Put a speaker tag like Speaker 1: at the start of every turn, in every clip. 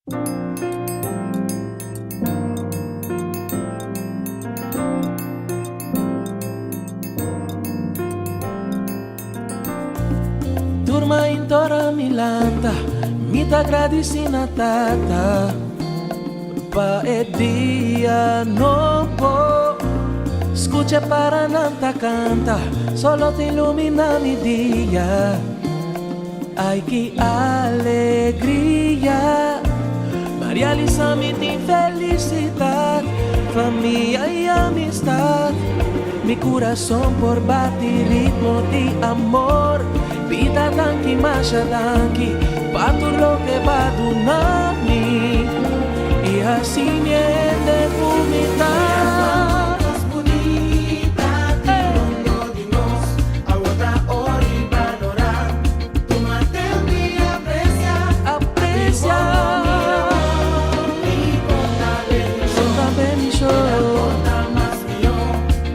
Speaker 1: Tur mainta ora mi lanta, mi ta gradisí na Tata pa e dia nobo. Skucha paranan ta kanta, solo ta iluminá mi dia. Ay ki alegria! Maria Lisa mi tin felisidat, famia i amistat. Mi kurason por bati ritmo di amor. Bida danki masha danki pa tur loke b'a duna mi i hasi mi hende ku mi ta.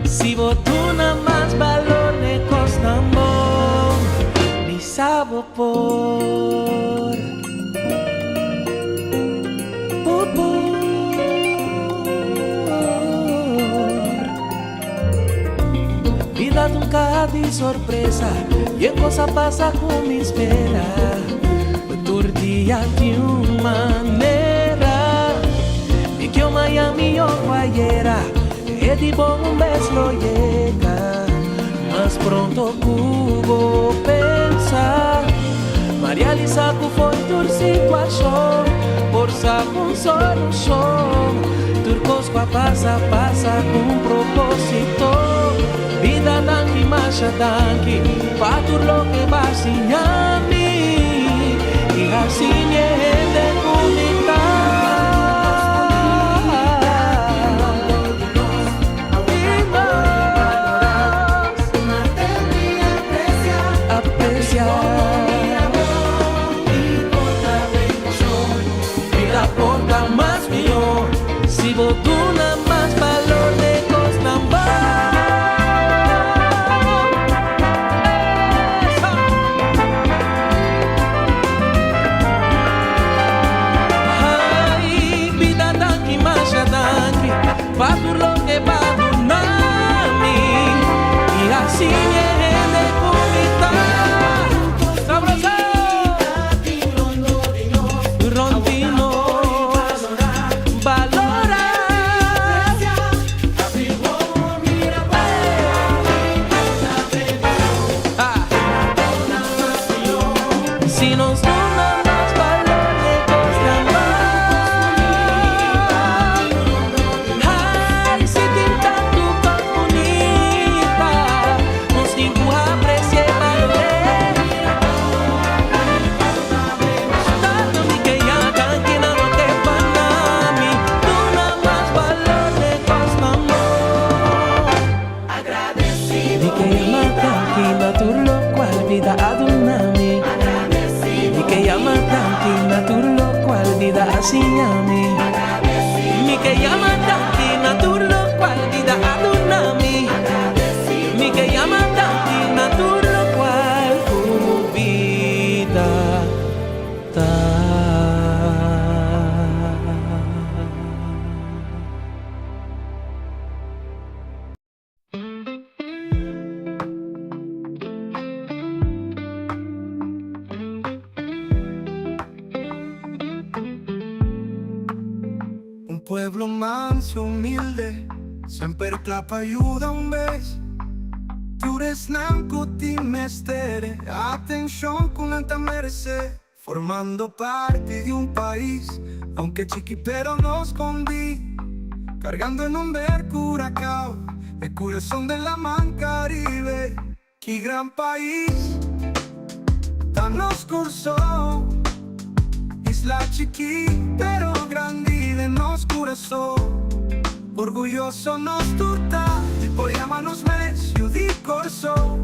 Speaker 1: Si bo duna mas balor n'e kosnan bon, mi sa bo por. Bo por. Bida ta un kaha di sorpresa, yen kos a pasa ku mi spera. Tur dia tin un manera. Mi kio mañan mihó ku ayera, e di bon un bes lo yega. Mas pronto ku bo pensa. Ma realisa ku for tur situashon por sa un solushon. Tur kos ku a pasa, pasa ku un propósito. Bida danki, masha danki pa tur loke b'a siña mi i hasi mi e hende ku mi ta. Pa tur loke b'a duna mi i hasi mi e hende ku mi ta. Sabroso! Rond di nos balora. Si nos duna mas balor n'e kosnan bon. Ay, si tin tantu kos bunita, nos tin ku apresi'é balor'é. Tata mi ke ya danki na loke pa na mi, duna mas balor n'e kosnan bon. Mi ke yama danki na tur lokual bida a duna mi. Mi ke yama danki na tur lokual bida a siña mi. Mi ke yama danki na tur lokual bida a duna mi. Mi ke yama danki na tur lokual ku bida ta.
Speaker 2: Un pueblo manso y humilde, semper kla pa yuda un bes. Tur esnan ku tin mester e atenshon ku nan ta meresé. Formando parti di un pais, aunke chiki pero no skondí. Kargando e nomber Curacao, e kurason den laman Karibe. Ki gran pais ta nos Kòrsou, isla chikí pero grandi den nos kurason. Orguyoso nos tur ta di por yama nos mes yu di Kòrsou.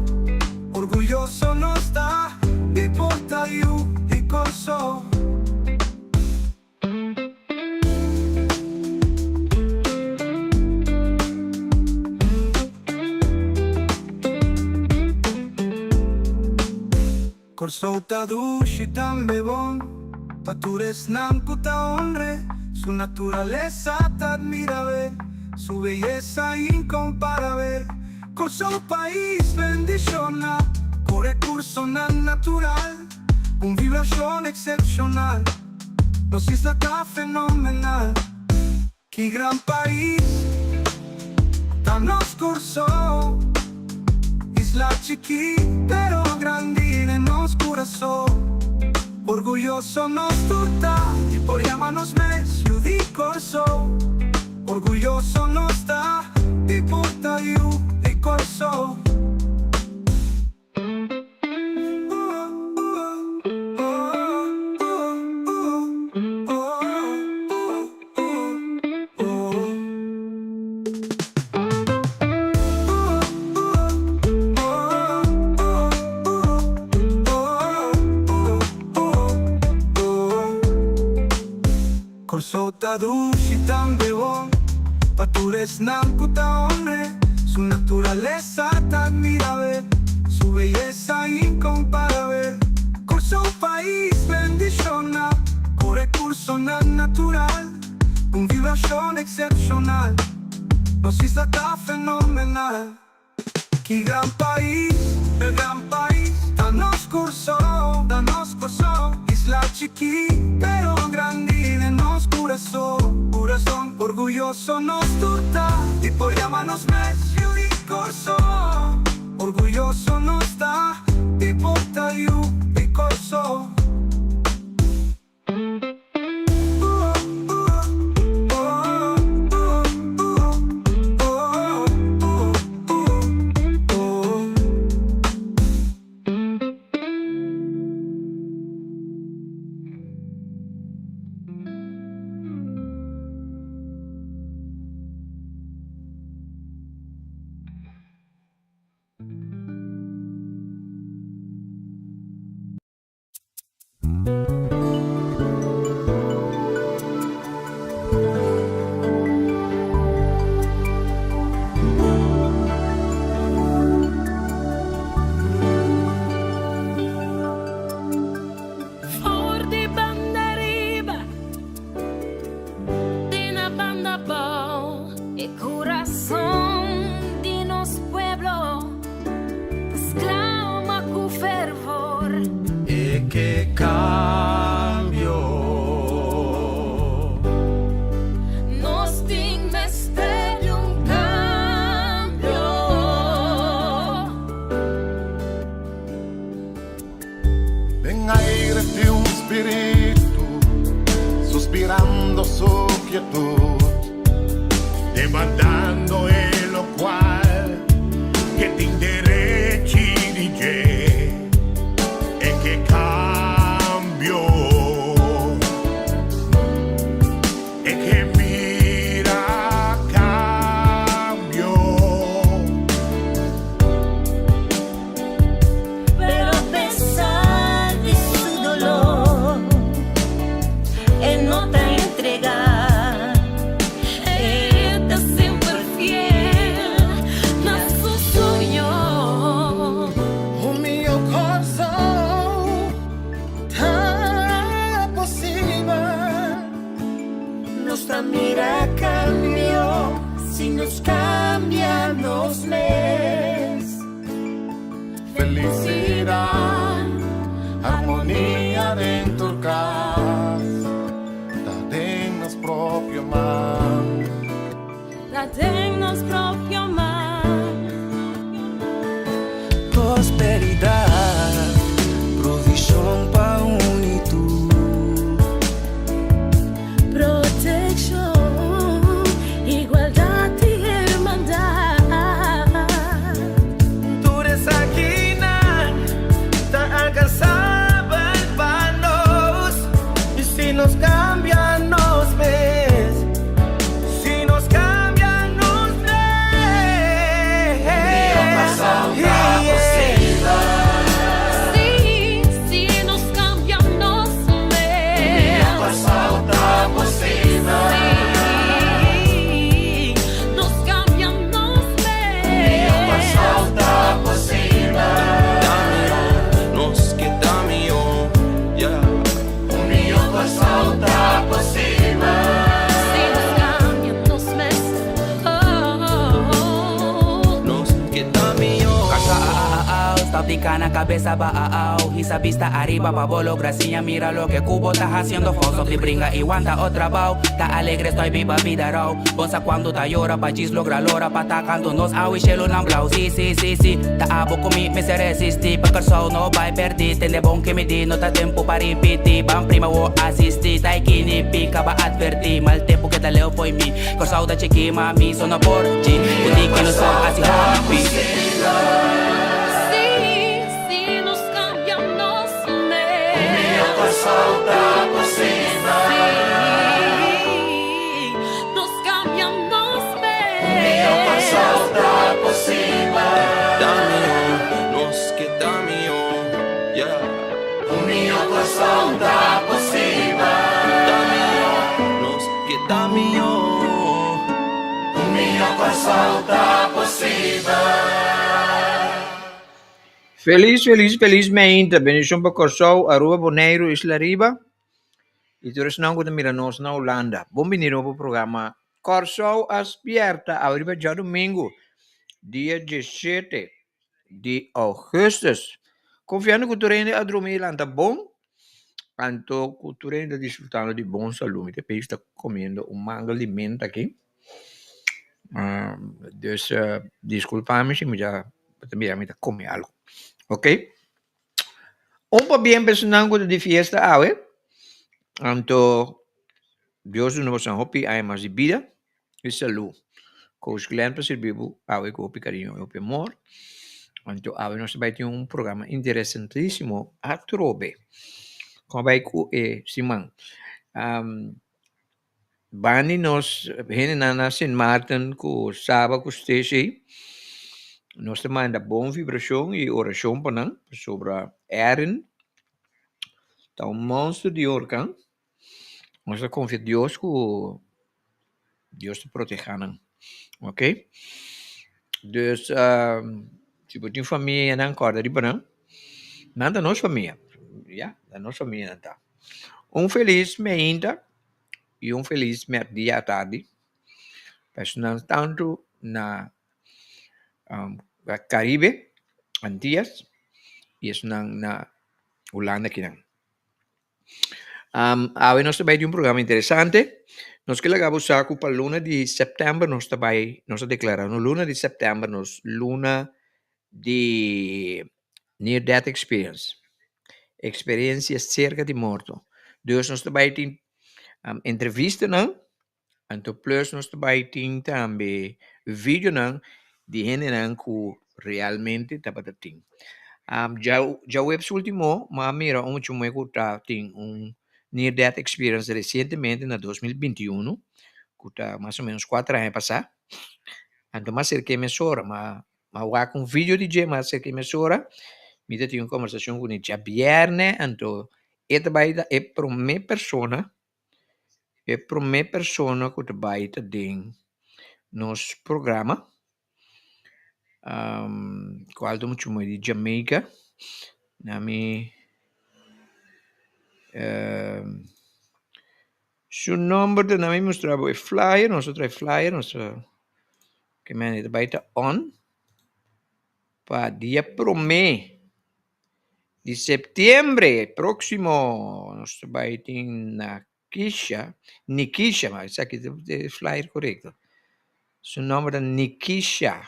Speaker 2: Orguyoso nos ta di por ta yu di Kòrsou. Kòrsou ta dushi tambe bon. Pa tur esnan ku ta honr'é. Su naturalesa ta admirabel, su beyesa inkomparabel. Kòrsou pais bendishoná ku rekursonan natural, un vibrashon eksepshonal. Nos isla ta fenomenal. Ki gran pais ta nos Kòrsou. Isla chikí pero grandi den nos kurason. Orguyoso nos tur ta di por yama nos mes yu di Kòrsou. Orguyoso nos ta di por ta yu di Kòrsou. Kòrsou ta dushi tambe bon pa tur esnan ku ta honr'é. Su naturalesa ta admirabel, su beyesa inkomparabel. Kòrsou pais bendishoná ku rekursonan natural, un vibrashon eksepshonal. Nos isla ta fenomenal. Ki gran pais, el gran pais, ta nos Kòrsou, ta nos Kòrsou. Isla chikí, pero grandi den nos kurason, kurason. Orguyoso nos tur ta di por yama nos mes yu di Kòrsou. Orguyoso nos ta di por ta yu di Kòrsou.
Speaker 3: For di banda riba te na banda abou. E kurason di nos pueblo ta sklama ku fervor.
Speaker 4: E ke kambio.
Speaker 3: Nos tin mester di un kambio.
Speaker 5: Den aire tin un spiritu suspirando su quietud.
Speaker 6: Demandando e locual ke tin derechi di dje e ke cambio e ke mira cambio.
Speaker 7: Pero a pesar di su dolor, e no ta entregá.
Speaker 3: E ta semper fiel na su soño.
Speaker 8: Un mihó Kòrsou ta posibel. Nos ta mira kambio si nos kambia nos mes.
Speaker 5: Felisidat, harmonia den tur kas, ta den nos propio man.
Speaker 3: Ta den nos propio man.
Speaker 1: Prosperidat, provishon pa un i tur.
Speaker 3: Protekshon, igualdat i hermandat.
Speaker 1: Tur esakinan ta alkansabel pa nos.
Speaker 9: Stop di cana cabeza bao Hisa bista ariba pa bo logra siña Mira loke cu bo ta haciendo fout Stop di bringa y wanta otra bao Ta alegre estoy biba bida rao Bon sa cuando ta yora pa djis logra lora Pa ta canto nos awe shelunan blauw Si si si si Ta abo cu mi mester resisti Pa Kòrsou no bai perdi Tende bon ke mi di no ta tempo pa ripiti Ban prima wo asisti Tai kini pika ba adverti Mal tempo keda leu fo'i mi Kòrsou ta chikí ma mi so no por dji Ku di ki nos por hasi hopi.
Speaker 3: Si, si nos cambia nos mes.
Speaker 4: Un mihó Kòrsou ta posibel.
Speaker 3: Si nos cambia nos mes.
Speaker 4: Un mihó Kòrsou ta posibel.
Speaker 1: Ta mihó, nos ke ta mihó, yeah.
Speaker 4: Un mihó Kòrsou ta posibel.
Speaker 1: Ta mihó, nos ke ta mihó.
Speaker 4: Un mihó Kòrsou ta posibel.
Speaker 10: Felis, felis, felis meinta. Bendishon pa Kòrsou, Aruba, Boneiru, Isla Riba i tur esnan ku ta mira nos na Hulanda. Bon bini riba bo programa Kòrsou a Spierta awe riba djadumingu, dia diesshete di ougùstùs. Konfiando ku tur hende a drumi i lanta bon, anto ku tur hende ta disfrutando di bon salú. Mi ta p'ei ta komiendo un mangel di menta aki. Dus diskulpa mi si mi ta mira mi ta kome algu. Oke. Un pabien pa esnan ku ta di fiesta awe. Anto Dios duna boso hopi aña mas di bida i salú. Coach Glenn ta sirbi bo awe ku hopi kariño i hopi amor. Anto awe nos ta bai tin un programa interesantísimo atrobe. Kon a bai ku e siman? Bani nos hendenan na Sint Maarten ku Saba ku Stacey nos ta manda bon vibrashon i orashon pa nan pasobra Erin ta un monster di orkan. Nos ta konfia Dios ku Dios ta proteha nan ok. Dus si bo tin famia nan kòrda riba nan, nan ta nos famia ya ta nos famia nan ta. Un felis meinta i un felis mèrdia atardi pa esnan tantu na Karibe, Antias i esnan na Hulanda kinan. Awe nos ta bai di un programa interesante. Nos ke laga bo sa ku pa luna di sèptèmber nos ta bai, nos a deklará no luna di sèptèmber nos luna di near death experience, eksperensia serka di morto. Dus nos ta bai tin entrevistanan Anto plus nos ta bai tin tambe videonan di hendenan ku realmente tabata tin. Djaweps ultimo mi a mira un muchamuhe ku ta tin un near death experience resientemente na 2021 ku ta mas o menos kuater aña pasá. Anto mi a aserk'é mesora, mi a wak un video di dje, mi a aserk'é mesora, mi ta tin un kombersashon kuné djabièrnè, anto e ta bai ta e promé persona. E promé persona ku ta bai ta den nos programa, kual ta muchu moe di Jamaica, na mi su nomber ta, na mi mustra bo e flyer, nos a traha e flyer, nos a ke mende ta bai ta on pa dia promé. Di septiembre próksimo nos ta bai tin Nakisha, Nikisha, ma esaki ta e flyer korekto. Su nòmber ta Nikisha.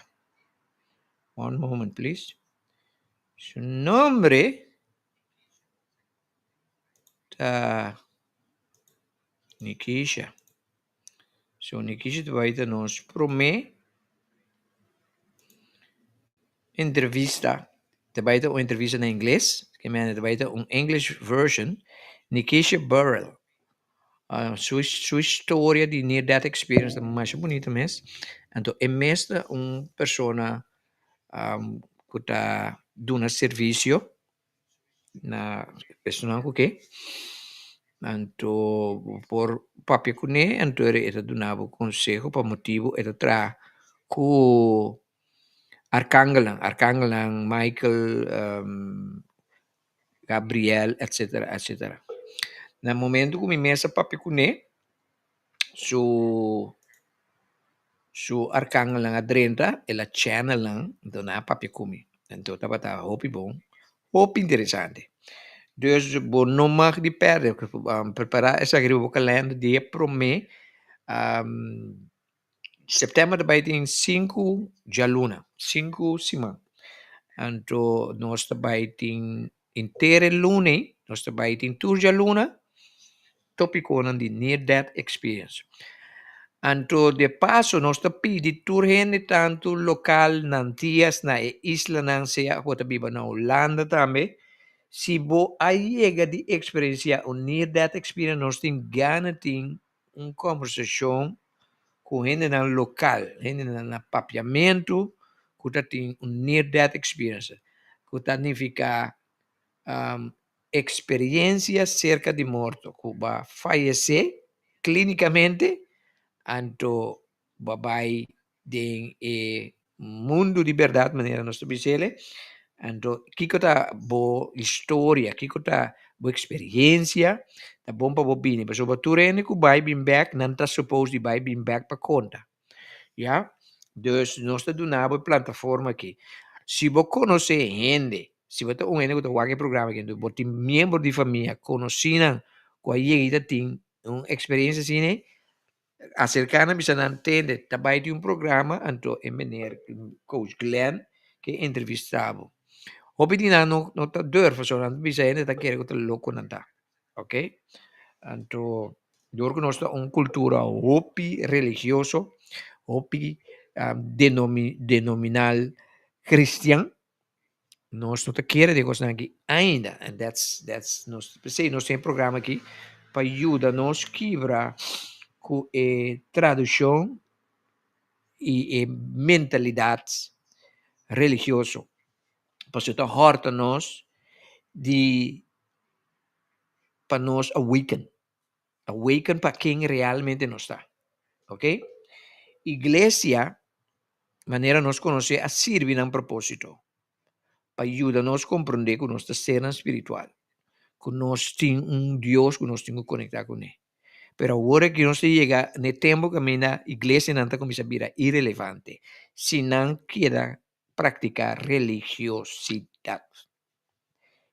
Speaker 10: One moment please. Su nombre ta Nikisha. So Nikisha ta bai ta nos promé entrevista. Ta bai ta un entrevista na ingles, ke mende ta bai ta un English version. Nikisha Burrell. Su su historia di near death experience ta masha bunita mes. Anto e mes ta un persona ku ta duna servisio na personanan ku ke anto bo por papia kuné anto e ta duna bo konseho pa motibu e ta traha ku arkangelnan, arkangelnan Michael, Gabriel etcetera etcetera. Na momento ku mi mes a papia kuné su su arkangelnan a drenta el a channel nan anto nan a papia ku mi. Anto tabata hopi bon, hopi interesante. Dus bo no mag di perde, prepara esaki riba bo kalender dia prome september ta bai tin sinku djaluna, sinku siman. Anto nos ta bai tin henter e luna ei, nos ta bai tin tur djaluna topikonan di near death experience. Anto de paso nos ta pidi tur hende tantu lokal na Antias na e islanan sea ku bo ta biba na Hulanda tambe si bo a yega di eksperensiá un near death experience nos tin gana tin un kombersashon ku hendenan lokal, hendenan na Papiamentu ku ta tin un near death experience ku ta nifiká Experiencia cerca di morto cu bo a fayece clinicamente anto bo a bay den e mundo di berdad manera nos ta bisele anto kico ta bo historia kico ta bo experiencia ta bon pa bo bini pasobra tur hende cu bay bin bek nan ta suppose di bay bin bek pa conta ya dus nos ta duna bo e plataforma aki si bo conoce hende Si bo ta un hende ku ta wak e programa aki, bo tin miembro di famia, konosínan ku a yega i ta tin un eksperensia asina, aserká nan bisa nan tende ta bai tin un programa anto e meneer coach Glenn ke entrevistá bo. Hopi di nan no no ta durf pasobra nan ta bisa hende ta kere ku ta loko nan ta, ok. Anto dor ku nos ta un kultura hopi religioso, hopi denomi denominal kristian, Nos no ta kere den kosnan aki ainda and that's that's nos p'esei nos tin e programa aki pa yuda nos kibra ku e tradushon i e mentalidat religioso pasobra ta hòrta nos di pa nos awaken awaken pa ken realmente nos ta ok iglesia manera nos konosé a sirbi nan propósito, pa yuda nos komprondé ku nos ta sernan spiritual, ku nos tin un Dios ku nos tin ku konektá kuné. Pero awor aki nos ta yega na e tempu kaminda iglesianan ta kuminsá bira irelevante si nan keda praktiká religiosidat.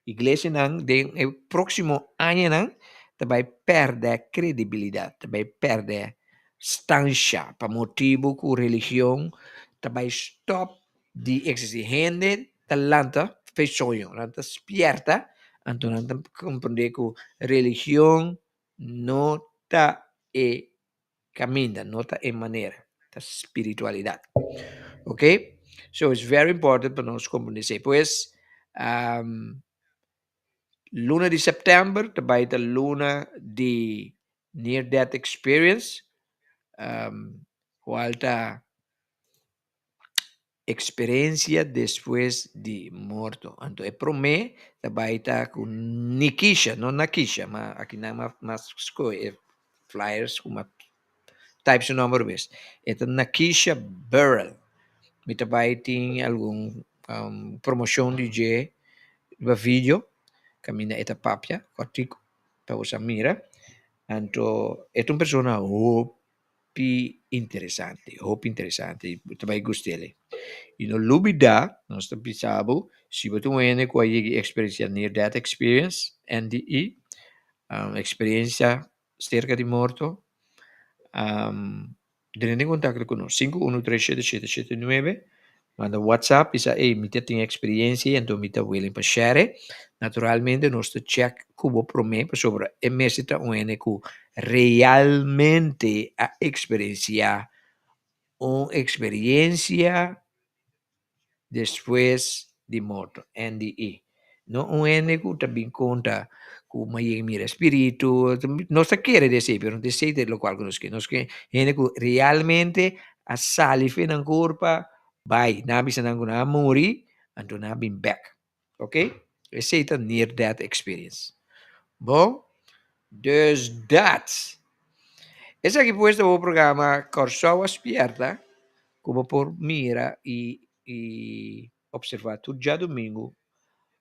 Speaker 10: Iglesianan den e próksimo añanan ta bai pèrdè kredibilidat, ta bai pèrdè stansha pa motibu ku religion ta bai stòp di eksistí. Hende ta lanta fe soño, nan ta spièrta, anto nan ta komprondé ku religion no ta e kaminda, no ta e manera, ta spiritualidad. Ok, so it's very important pa nos comprende esey. Pues, um, luna di september ta bai ta luna di near death experience, um, cual ta Eksperensia despues di morto. Anto e promé ta bai ta ku Nikisha, no Nakisha, ma aki nan m'a m'a skohe e flyers ku m'a type su nòmber bes. E ta Nakisha Burrell. Mi ta bai tin algun promoshon di dje riba video kaminda e ta papia kòrtiku pa bo sa mira. Anto e ta un persona hopi. Hopi interesante, hopi interesante y bo ta bay gust'el. Y no lubida, nos ta bisa bo, si bo ta un hende cu a yega e experiencia Near Death Experience, NDE, experiencia cerca di morto, drenta en contacto cu nos, sinku unu tres shete shete shete nuebe, manda WhatsApp, bisa ey mi ta tin experiencia y anto mi ta willing pa share. Naturalmente nos ta check cu bo prome pasobra e mester ta un hende cu realmente a experiencia un experiencia despues di morto, NDE. No un hende cu ta bin conta cu mi a yega mira spiritu, nos ta kere di esey pero no ta esey ta locual cu nos ke, nos ke hende cu realmente a sali fen nan curpa bay, nan a bisa nan cu nan a muri anto nan a bin bek, ok, esey ta near death experience. Bon, dus dat. Esaki pues ta bo programa Kòrsou a Spièrta ku bo por mira i i observa tur djadumingu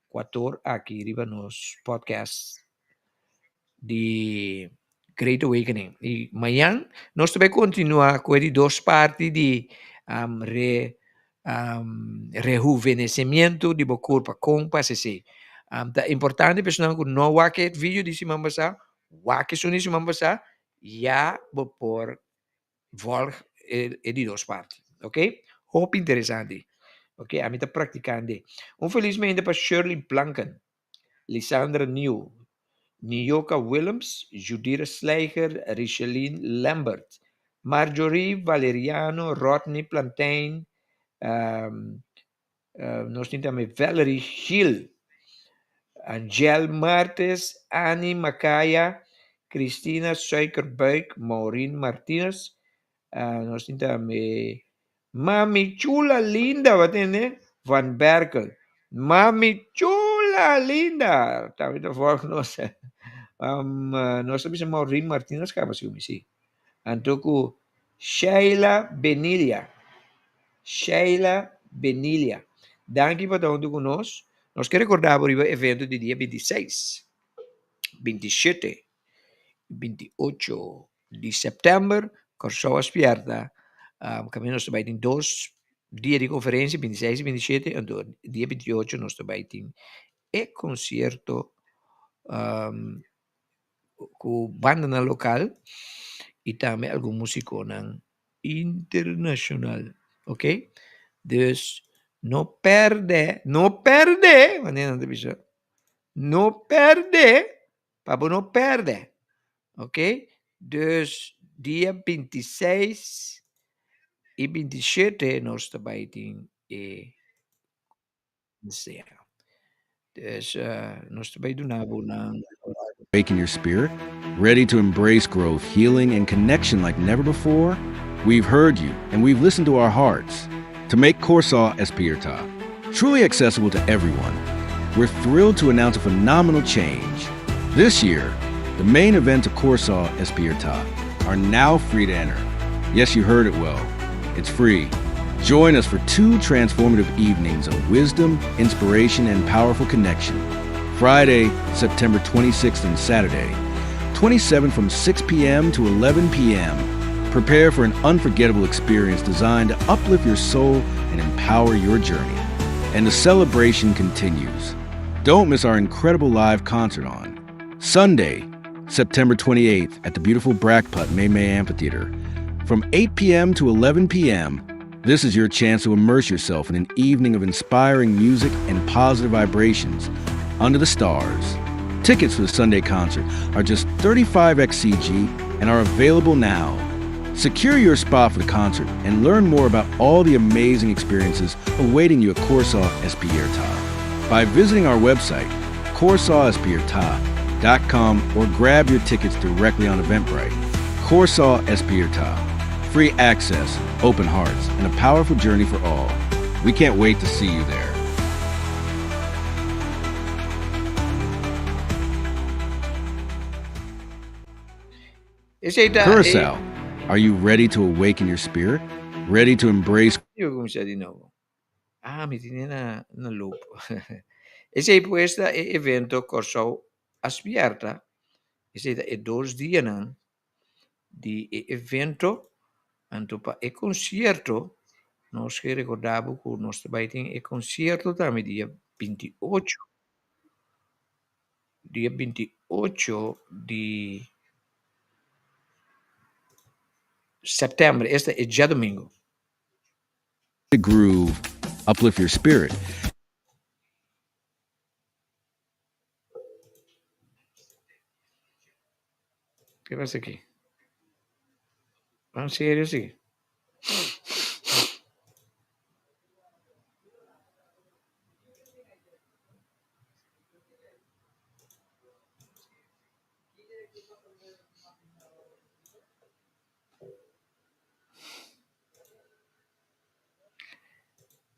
Speaker 10: kuator aki riba nos podcast di Great Awakening. I mañan nos ta bai kontinua ku e di dos parti di re. Um, rejuvenecimiento di bo kurpa, kon pa hasi esei. Um, ta importante personanan ku no wak e video di siman pasá, wak esun di siman pasá, ya bo por volg e, e di dos parti. Ok? Hopi interesante. Ok, ami ta praktikando. Un felis mente pa Shirley Blanken, Lisandra Nieuw, Nioka Willems, Judira Slijger, Richeline Lambert, Marjorie Valeriano, Rodney Plantijn, um, uh, nos tin tambe Valerie Gil, Angel Martes, Annie Macaya, Christina Suikerbuik, Maureen Martinez, uh, nos tin tambe Mami Chula Linda, wat tende? Van Berkel. Mami Chula Linda, tambe ta volg nos. Um, nos ta bisa Maureen Martinez kaba si mi si. Anto ku Sheila Benilia. Sheila Benilia. Danki pa ta huntu ku nos. Nos ke rekordá bo riba evento di dia 26, 27, 28 di sèptèmber, Kòrsou a spièrta. Kaminda nos ta bai tin dos dia di konferensia, 26 i 27, anto dia 28 nos ta bai tin e konsierto ku bandanan lokal i tambe algun musikonan internashonal. Oke, dus no pèrdè, no pèrdè, manera nan ta bisa, no pèrdè, pa bo no pèrdè. Ok, dus dia 26 i 27 nos ta bai tin e konsierto. Dus nos ta bai duna bo nan.
Speaker 11: Awaken your spirit? Ready to embrace growth, healing, and connection like never before? We've heard you, and we've listened to our hearts. To make Kòrsou Spièrta truly accessible to everyone, we're thrilled to announce a phenomenal change. This year, the main events of Kòrsou Spièrta are now free to enter. Yes, you heard it well. It's free. Join us for two transformative evenings of wisdom, inspiration, and powerful connection. Friday, September 26th and Saturday, 27 from 6 p.m. to 11 p.m. Prepare for an unforgettable experience designed to uplift your soul and empower your journey. And the celebration continues. Don't miss our incredible live concert on Sunday, September 28th at the beautiful Braakput May May Amphitheater from 8 p.m. to 11 p.m. This is your chance to immerse yourself in an evening of inspiring music and positive vibrations under the stars. Tickets for the Sunday concert are just 35 XCG and are available now. Secure your spot for the concert and learn more about all the amazing experiences awaiting you at Kòrsou Spièrta by visiting our website, korsouspierta.com, or grab your tickets directly on Eventbrite. Kòrsou Spièrta. Free access, open hearts, and a powerful journey for all. We can't wait to see you there.
Speaker 10: Esei ta e.
Speaker 11: Curaçao, are you ready to awaken your spirit? Ready to embrace
Speaker 10: Yo kuminsá di nobo. Ah, mi tene na na loop. Esei pues ta e evento Kòrsou a spièrta. Esei ta e dos dianan di e evento. Anto pa e konsierto nos ke rekordá bo ku nos ta bai tin e konsierto tambe dia 28, dia 28 di sèptèmber, esta e djadumingu.
Speaker 11: Groove, uplift your spirit.
Speaker 10: Ke pasa aki? Ban serio si.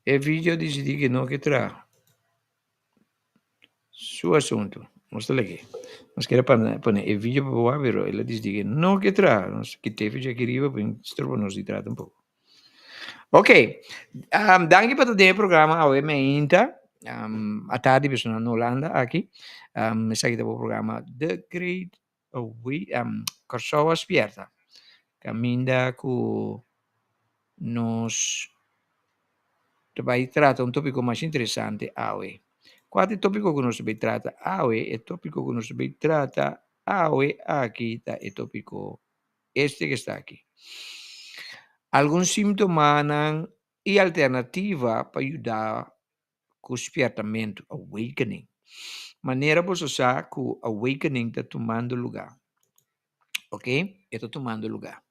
Speaker 10: E video disidí ke no ke traha su asuntu. Nos ta leke. Nos kere pone e video pa bo wak pero el a disidí ke no ke traha. Nos kite e video aki riba pa stroba nos di trata un poko. Ok, danki pa ta den e programa awe meinta. Atardi personal na Hulanda aki. Esaki ta bo programa The Great Kòrsou a spièrta kaminda ku nos. ta bai trata un tópiko mas interesante awe. Kua ta e tópiko ku nos ta bai trata awe? E tópiko ku nos ta bai trata awe aki ta e tópiko este ku sta aki. Algun síntomanan i alternativa pa yuda ku spièrtamentu, awakening. Manera boso sa ku awakening ta tumando lugá. Ok, e ta tumando lugá.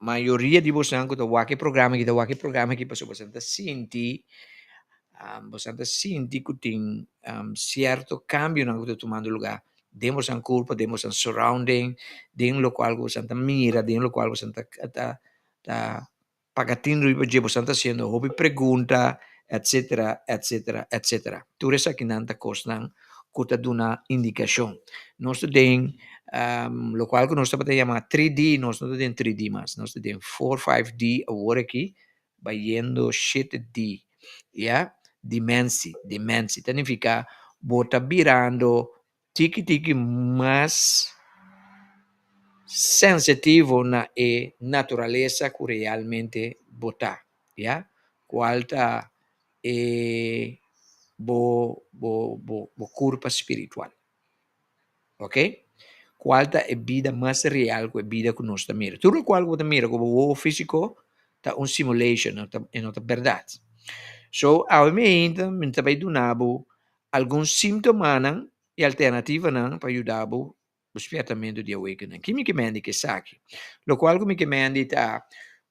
Speaker 10: Mayoria di bosonan ku ta wak e programa aki ta wak e programa aki pasobra boso ta sinti, boso ta sinti ku tin sierto kambionan ku ta tumando lugá den boso kurpa, den boso surrounding, den lokual ku boso ta mira, den lokual boso ta ta ta paga tin riba dje, boso ta hasiendo hopi pregunta, etcetera, etcetera, etcetera. Tur esakinan ta kosnan ku ta duna indikashon. Nos ta den lokual ku nos tabata yama 3D, nos no ta den 3D mas, nos ta den 4, 5D awor aki, bayendo 7D, ya, dimensi, dimensi, ta nifiká bo ta birando tiki tiki mas sensitivo na e naturalesa ku realmente bo ta, ya, kual ta e bo bo bo bo kurpa spiritual. Ok? Kual ta e bida mas real ku e bida ku nos ta mira. Tur lokual ku bo ta mira ku bo wowo físiko ta un simulation, no ta e no ta bèrdat. So awe mi ainda mi ta bai duna bo algun síntomanan i alternativanan pa yuda bo bo spièrtamentu di awakening. Ki mi ke mendi ku esaki? Lokual ku mi ke mendi ta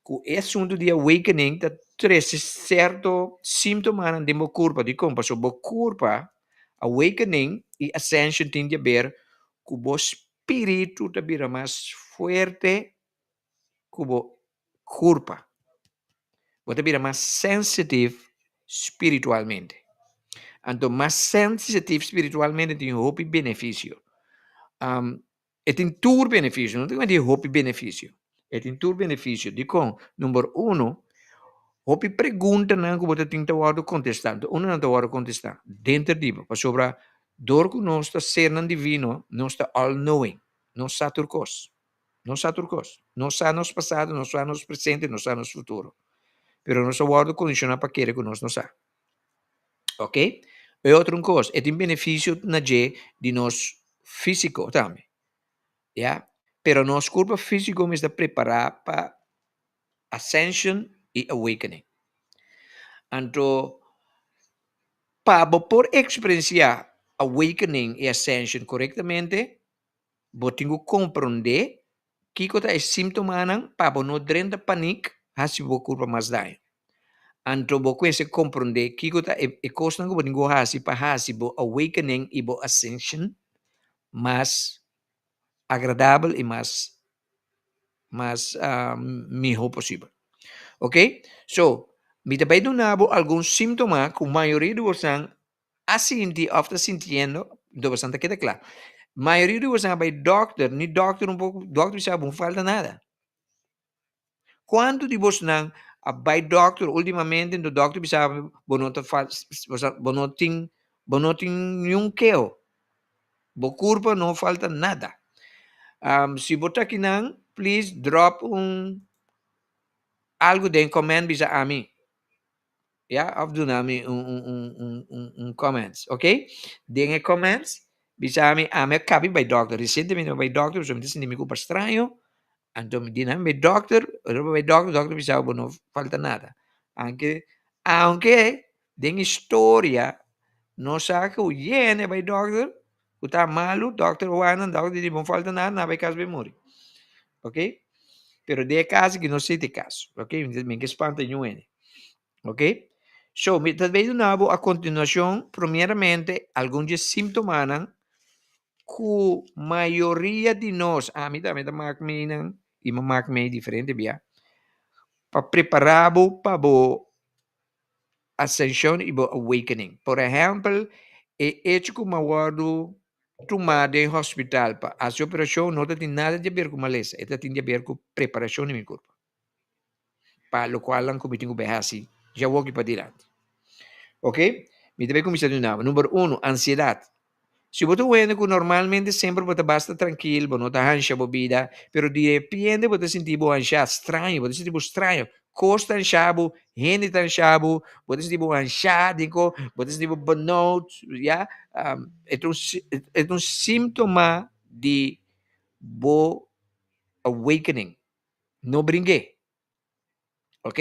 Speaker 10: ku e asuntu di awakening ta trese sierto síntomanan den bo kurpa. Dikon? Pasobra bo kurpa, awakening i ascension tin di aber ku bo spiritu ta bira mas fuerte ku bo kurpa. Bo ta bira mas sensitive spiritualmente. Anto mas sensitive spiritualmente tin hopi benefisio. E tin tur benefisio, no ta tin hopi benefisio. E tin tur benefisio. Dikon? Number uno, hopi preguntanan ku bo ta tin ta wòrdu kontestá. Anto unda nan ta wòrdu kontestá? Denter di bo. Pasobra dor ku nos ta sernan divino, nos ta all knowing. Nos sa tur kos. Nos sa tur kos. Nos sa nos pasado, nos sa nos presente, nos sa nos futuro. Pero nos a wòrdu kondishoná pa kere ku nos no sa. Ok? E otro un kos, e tin benefisio na dje di nos físiko tambe. Ya? Pero nos kurpa físiko mester prepará pa ascension i awakening. Anto, pa bo por eksperensiá awakening i ascension korektamente, Bo tin ku komprondé kiko ta e símtomanan pa bo no drenta panik hasi bo kurpa mas daño. Anto bo kuense komprondé kiko ta e kosnan ku bo tin ku hasi pa hasi bo awakening i bo ascension mas agradabel i mas mas mihó posibel. Oke, so mi ta bai duna bo algun símtoma ku mayoria di bosan a sinti of ta sintiendo, do bosan ta keda kla. Mayoria di bosan a bai dokter, ni dokter un poko, dokter bisa bo no falta nada. Kuantu di bosnan a bai dokter ultimamente ento dokter bisa bo no ta fal bo no tin bo no tin niun keo, bo kurpa no falta nada. Si bo ta akinan please drop un algu den comment bisa ami. Ya, of duna mi un un un un un un comments, ok? Den e comments, bisa mi, ami a kabi bai dokter, resientemente mi a bai dokter, pasobra mi ta sinti mi kurpa straño, anto mi di nan mi bai dokter, ora mi bai dokter, dokter bisa bo no falta nada. Aunke, aunke den historia nos sa ku yende a bai dokter, ku ta malu, dokter a wak nan, dokter di bo no falta nada, nan a bai kas bai muri. Ok, pero den e caso aki no si ta e caso, ok, mi ke spanta niun hende, ok. So mi ta bay duna bo a continuacion primeramente algun di e simptomanan cu mayoria di nos, ami tambe ta mak mei nan y mi a mak mei diferente bia, pa prepara bo pa bo ascension y bo awakening. Por ehempel, e hecho cu mi a wordo tuma den hospital pa haci operacion no ta tin nada di haber cu malesa, e ta tin di haber cu preparacion di mi curpa pa locualnan cu mi tin cu bay haci djawoki padilanti. Ok, mi ta bay cuminsa di un naba. Number uno, ansiedad. Si bo ta un hende cu normalmente semper bo ta basta trankil, bo no ta hansha bo bida, pero di repente bo ta sinti bo hansha, straño, bo ta sinti bo straño. Kos ta ansha bo, hende ta ansha bo, bo ta sinti bo ansha diko, bo ta sinti bo burnout, ya. E ta un e ta un síntoma di bo awakening. No bring'é. Ok?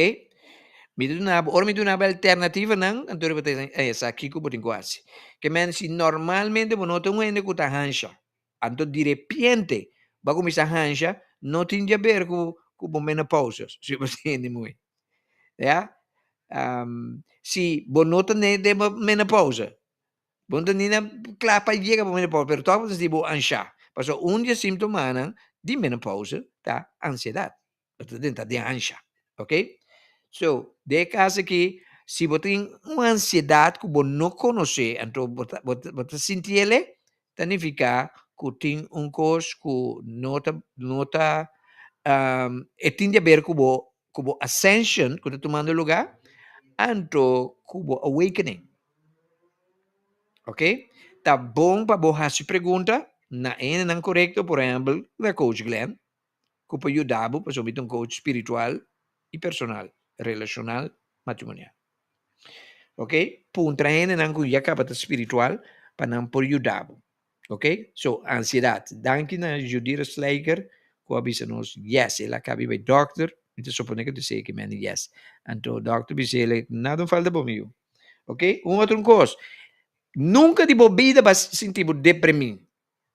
Speaker 10: Mi ta duna bo, ora mi duna bo alternativanan, anto bo ta sa kiko bo tin ku hasi. Ke men si normalmente bo no ta un hende ku ta hansha, anto direpiente bo a kuminsá hansha, no tin di aber ku ku bo menopausa, si bo tende moe. Ya? Si bo no ta den bo menopausa, Bo no ta ni na kla pa yega pa menopausa, pero tòg bo ta sinti bo anshá. Pasobra un di e símtomanan di menopausa ta ansiedat. Bo ta den ta den ansha. Ok? So, den e kas aki, si bo tin un ansiedat ku bo no konosé, anto bo ta bo ta bo ta sinti el, ta nifiká ku tin un kos ku no ta no ta e tin di aber ku bo ku bo ascension ku ta tumando lugá, anto ku bo awakening. Ok, ta bon pa bo hasi pregunta na e hendenan korekto, por ehèmpel na Coach Glenn, ku por yuda bo pasobra mi ta un coach spiritual i personal, relashonal, matrimonial. Ok, puntra hendenan ku ya kaba ta spiritual pa nan por yuda bo. Ok, so ansiedat. Danki na Judira Slijker ku a bisa nos yes, el a kabi bai dòkter, mi ta suponé ku ta esei ki mende yes. Anto dòkter bisa el, nada no falta bo mi yu. Ok, un otro kos, nunka di bo bida bo a sinti bo deprimí.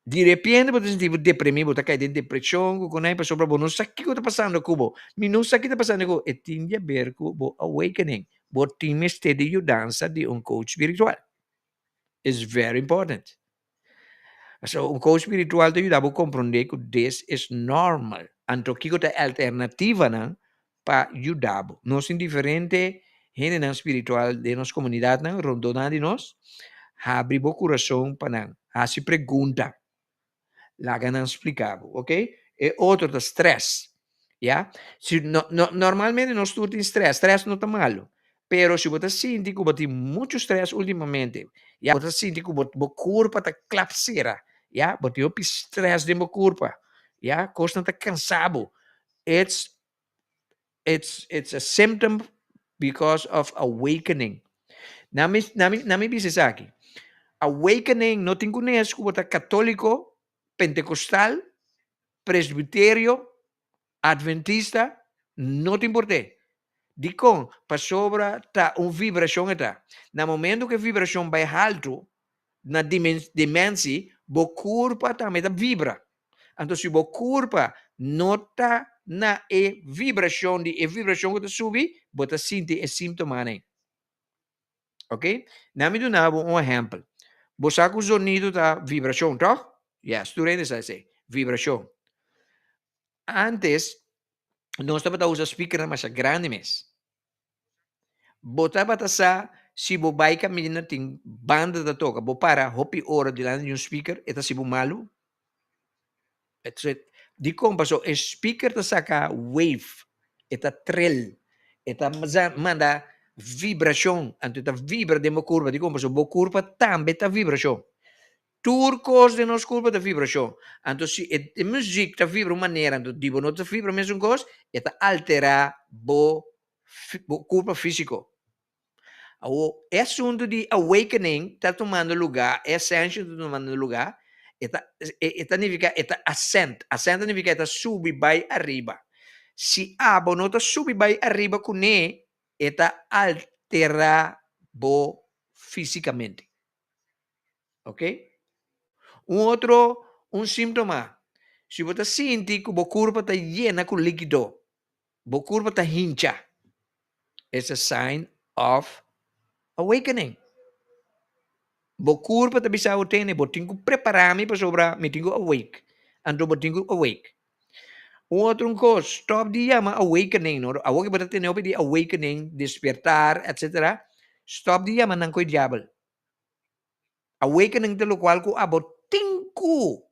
Speaker 10: Di repente bo ta sinti bo deprimí, bo ta kai den depreshon ku konai pasobra bo no sa kiko ta pasando ku bo. Mi no sa ki ta pasando ku bo. E tin di aber ku bo awakening. Bo tin mester di yudansa di un coach spiritual. It's very important. So un coach spiritual ta yuda bo comprende cu this is normal. Anto kico ta e alternativanan pa yuda bo. Nos tin diferente hendenan spiritual den nos comunidadnan rondona di nos. Habri bo curason pa nan. Haci pregunta. Laga nan splica bo, ok? E otro ta stress, ya? Si no, no, normalmente nos tur tin stress, stress no ta malo, pero si bo ta sinti cu bo tin mucho stress ultimamente, ya, bo ta sinti cu bo, bo curpa ta klap cera, ya, bo tin hopi stress den bo curpa, ya, cosnan ta cansa bo, it's It's it's a symptom because of awakening. Na mi na mi na mi bisa esaki. Awakening no tin kunes ku bo ta katóliko, pentekostal, presbiterio, adventista, no tin porte. Dikon? Pasobra ta un vibrashon e ta. Na momento ku e vibrashon bai haltu na dimensi, bo kurpa tambe ta vibra. Anto si bo kurpa no ta na e vibrashon di e vibrashon ku ta subi, bo ta sinti e símtomanan ei. Ok? Na mi duna bo un ehèmpel. Bo sa ku zonido ta vibrashon, tòg? Yes, tur hende sa esei. Vibrashon. Ántes, nos tabata usa speakernan masha grandi mes. Bo tabata sa si bo bai kaminda tin banda ta toka, bo para hopi ora dilanti di un speaker, e ta hasi bo malu? Dikon? Pasobra e speaker ta saka wave, e ta tril, e ta manda vibrashon, anto e ta vibra den bo kurpa. Dikon? Pasobra bo kurpa tambe ta vibrashon. Tur kos den nos kurpa ta vibrashon. Anto si e muzik ta vibra un manera anto di bo no ta vibra mesun kos, e ta alterá bo bo kurpa físiko. Awor, e asuntu di awakening ta tumando lugá, e ascension ta tumando lugá, e ta e ta nifiká e ta ascend. Ascend ta nifiká e ta subi bai ariba. Si abo no ta subi bai ariba kuné, e ta alterá bo físikamente. Ok. Un otro un síntoma, si bo ta sinti ku bo kurpa ta yena ku líkido, bo kurpa ta hincha, it's a sign of awakening. Bo kurpa ta bisa bo tene, bo tin ku prepará mi pasobra mi tin ku awake. Anto bo tin ku awake. Un otro un kos, stòp di yama awakening, no? Awor ke bo ta tene hopi di awakening, despertar, etcetera, stòp di yama nan ku e diabel. Awakening ta lokual ku abo tin ku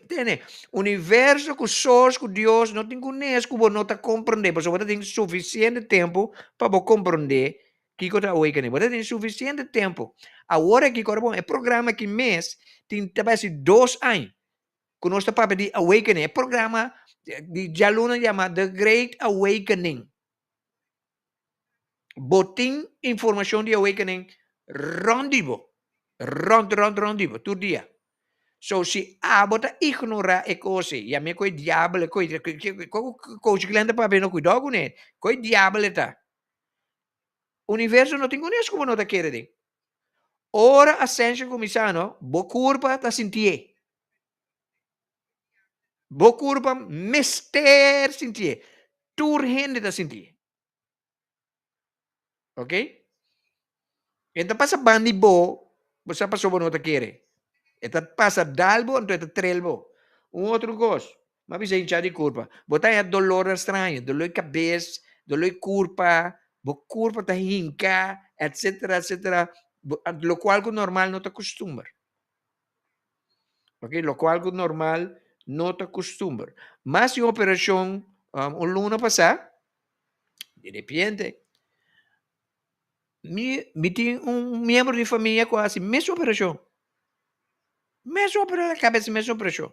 Speaker 10: tene universo ku source ku Dios no tin ku nes ku bo no ta komprende pasobra bo ta tin sufisiente tempu pa bo komprende kiko ta awakening. Bo ta tin sufisiente tempu. Awor aki kor bon e programa aki mes tin ta bai hasi dos aña ku nos ta papia di awakening. E programa. Di djaluna yama The Great Awakening. Bo tin informashon di Awakening rònt di bo. Rònt, rònt, rònt di bo, tur dia. So si abo ta ignorá e kos ei, yam'é ku e diabel, ku e, Coach Glenn ta papia no kuidou kuné, ku e diabel e ta. Universo no tin kunes ku bo no ta kere den. Ora ascension kuminsá no, bo kurpa ta sintié. Bo kurpa mester sintié. Tur hende ta sintié. Ok? E ta pasa ban di bo, bo sa pasobra bo no ta kere. E ta pasa dal bo, anto e ta trel bo. Un otro kos, mi a bisa hinchá di kurpa. Bo ta haña dolornan straño, dolor di kabes, dolor di kurpa, bo kurpa ta hinka, etcetera, etcetera, lokual ku normal no ta kustumber. Ok, lokual ku normal no ta kustumber. Mas di un operashon un luna pasá, di repente mi mi tin un miembro di famia ku a hasi mes operashon. Mes operashon, kabes mes operashon.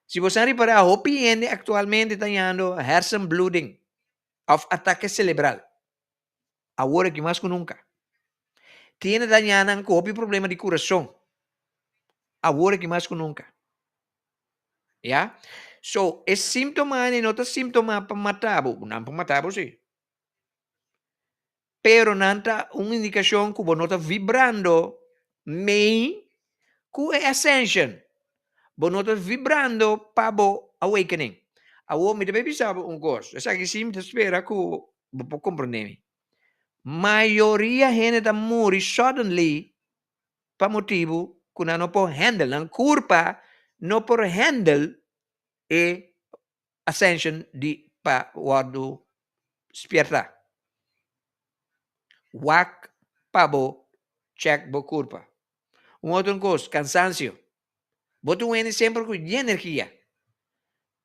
Speaker 10: Si bo sa ripará hopi hende aktualmente ta yando hersenbloeding òf atake selebral. Awor aki mas ku nunka. Tin hende ta ña nan ku hopi problema di kurason. Awor aki mas ku nunka. Ya. So, e símptomanan no ta símptoma pa mata bo. Nan por mata bo sí. Pero nan ta un indikashon ku bo no ta vibrando mei ku e ascension. Bo no ta vibrando pa bo awakening. Awor mi ta bay bisa bo un kos. Esaki sí mi ta spera ku bo por komprendé mi. Mayoria hende ta muri suddenly pa motibu ku nan no por handle, nan kurpa no por handle e ascension di pa wòrdu spiertá. Wak pa bo check bo kurpa. Un otro kos, kansansio. Bo ta un hende semper ku yen energia,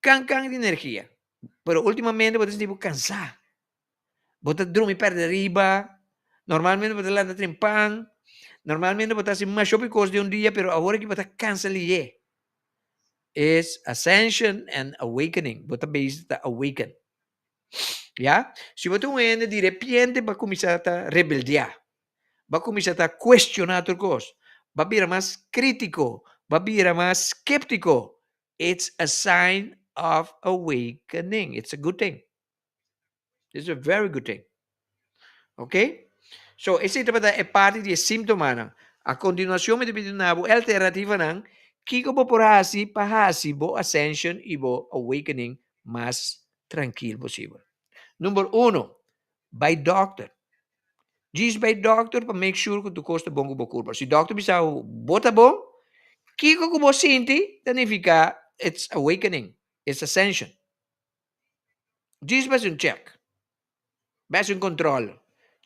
Speaker 10: kan kan di energia, pero ultimamente bo ta sinti bo kansá. Bo ta drumi perde riba, normalmente bo ta lanta trempan, normalmente bo ta hasi masha hopi kos den un dia, pero awor aki bo ta kansa lihé. Es ascension and awakening, bo ta bezig ta awaken. Ya, si bo ta un hende di repente bo a kuminsá ta rebeldiá, bo a kuminsá ta kuestioná tur kos, bo a bira mas krítiko, bo a bira mas sképtiko, it's a sign of awakening, it's a good thing. It's a very good thing. Ok? So, esei tabata e parti di e símptomanan. A kontinuashon mi ta pidi duna bo e alternativanan kiko bo por hasi pa hasi bo ascension i bo awakening mas trankil posibel. Number uno, bai dòkter. Djis bai dòkter pa make sure ku tur kos ta bon ku bo kurpa. Si dòkter bisa bo bo ta bon, kiko ku bo sinti ta nifiká it's awakening, it's ascension. Djis bai hasi un chèk, bai hasi un kòntròl.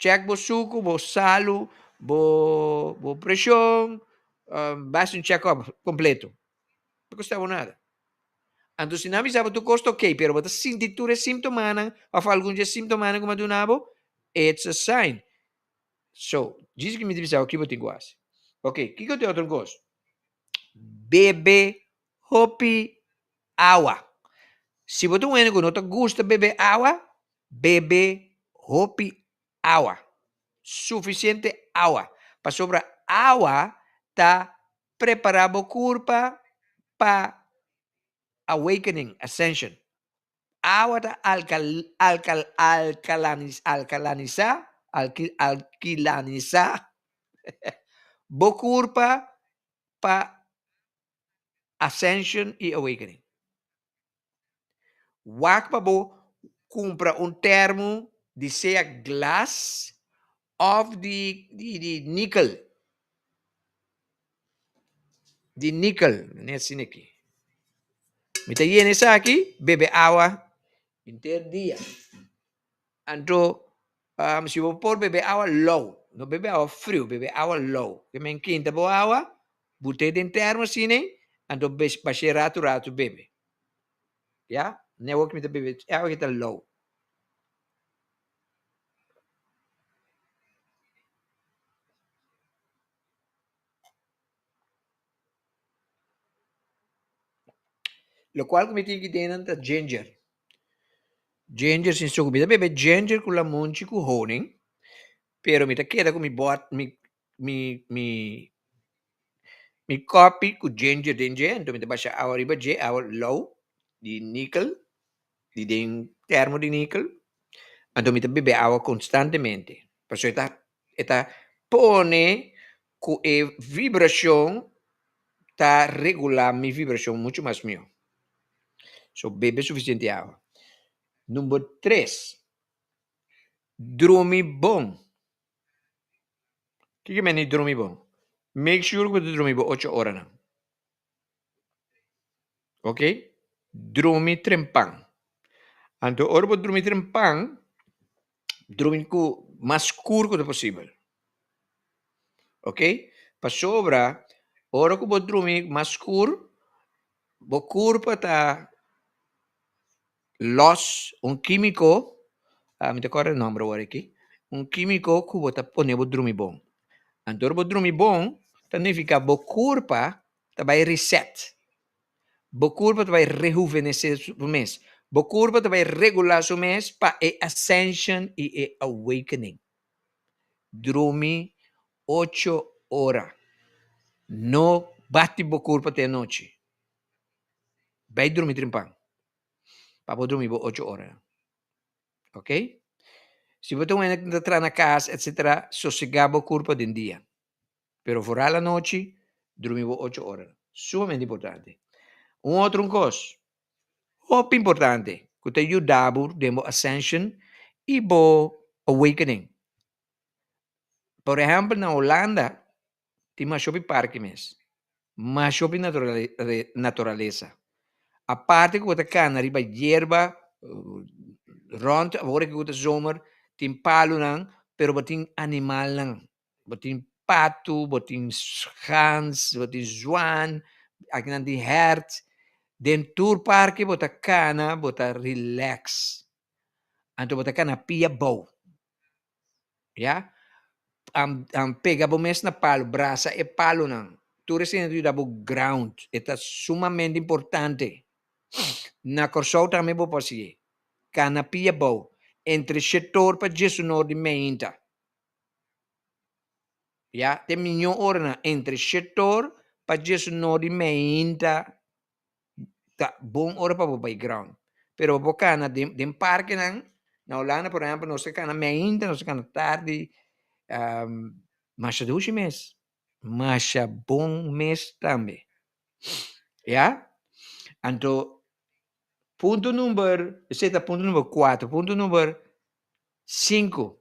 Speaker 10: Chèk bo suku, bo salu, bo bo preshon, bai hasi un chèkòp kompleto. No ta kosta bo nada. Anto si nan bisa bo tur kos ta okey, pero bo ta sinti tur e símptomanan òf algun di e símptomanan ku mi a duna bo, it's a sign. So, djis ku mi ta bisa bo ki bo tin ku hasi. Okey, kiko ta e otro kos? Bebe hopi awa. Si bo ta un hende ku no ta gusta bebe awa, bebe hopi awa. Sufisiente awa. Pasobra awa ta prepará bo kurpa pa awakening, ascension. Awa ta alkal, alkal, alkalanis, alkalanisá, alki, alkilanisá bo kurpa pa Ascension i Awakening. Wak pa bo kumpra un termo di sea glas òf di di nikel. Di nikel, mi asina aki. Mi ta yena esaki, bebe awa henter dia. Anto si bo por bebe awa lou, no bebe awa friu, bebe awa lou. Ke men kinta bo awa, but'é den termo asina, anto bash'é ratu ratu bebe. Ya, ne awor ku mi ta bebe awa ki ta lou. Lokual ku mi tin ki den nan ta ginger. Ginger sin suku. Mi ta bebe ginger ku lamunchi ku honing, pero mi ta keda ku mi bot mi mi mi mi kopi ku ginger den dje, anto mi ta basha awa riba dje, awa lou di nikel, di den termo di nikel, anto mi ta bebe awa konstantemente, pasobra e ta e ta pone ku e vibrashon ta regulá mi vibrashon muchu mas mihó. So bebe sufisiente awa. Number tres, drumi bon. Kiko meni drumi bon? Make sure ku bo ta drumi bo ocho oranan. Ok, drumi trempan. Anto ora bo drumi trempan, drumi ku mas skur ku ta posibel. Ok, pasobra ora ku bo drumi mas skur, bo kurpa ta los un kímiko, mi ta kòrda e nòmber awor aki, un kímiko ku bo ta pone bo drumi bon. Anto ora bo drumi bon, ta nifiká bo kurpa ta bai reset. Bo kurpa ta bai rehuvenesé su mes. Bo kurpa ta bai regulá su mes pa e ascension i e awakening. Drumi ocho ora. No bati bo kurpa te anochi. Bai drumi trimpan pa bo drumi bo ocho ora. Ok? Si bo ta un hende ku ta traha na kas etcetera, sosegá bo kurpa den dia. Pero foral anochi, drumi bo ocho ora. Sumamente importante. Un otro un kos, hopi importante, ku ta yuda bo den bo ascension i bo awakening. Por ehèmpel na Holanda tin masha hopi parke mes, masha hopi naturalesa. Aparte ku bo ta kana riba yerba rònt, awor ku ta zomer, tin palunan, pero bo tin animalnan. Bo tin patu, bo tin gans, bo tin zwaan, akinan tin hert. Den tur parke bo ta kana, bo ta relax. Anto bo ta kana pia bou. Ya. Pega bo mes na palu, brasa e palunan. Tur esei ta yuda bo ground. E ta sumamente importante. Na Kòrsou tambe bo por hasié. Kana pia bou. Entre shetor pa diesunor di meinta. Ya, te miñó oranan entre shetor pa diesunor di meinta ta bon ora pa bo bai ground. Pero bo por kana den den parkenan, na Hulanda por ehempel nos ta kana meinta, nos ta kana tardi, masha dushi mes, masha bon mes tambe. Ya, anto punto number, esei ta punto number kuater, punto number sinku,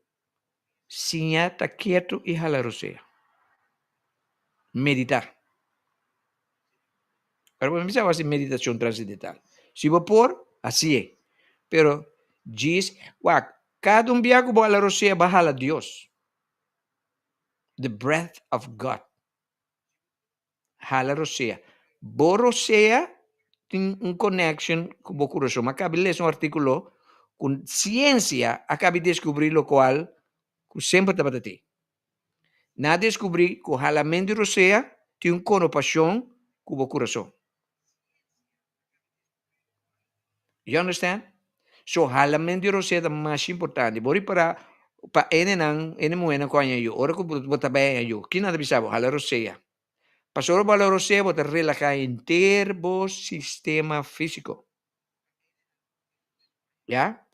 Speaker 10: Siña ta ketu i hala rosea. Meditá. Ora bo bisa hasi meditashon transendental. Si bo por, hasié. Pero djis, wak, kada un bia ku bo hala rosea bo a hala Dios. The breath of God. Hala rosea. Bo rosea tin un connection cu bo curason. Mi a cabi lesa un articulo cu ciencia a cabi descubri locual cu semper tabata tin. Nan a descubri cu halamento di rosea tin un conopacion cu bo curason. You understand? So halamento di rosea ta masha importante. Bo ripara pa enenan, ene muhernan cu haña yu, ora cu bo ta bay haña yu, kinan ta bisa bo? Hala rosea. Pasobra bo hala rosea bo ta relaha henter bo sistema fisico. Ya.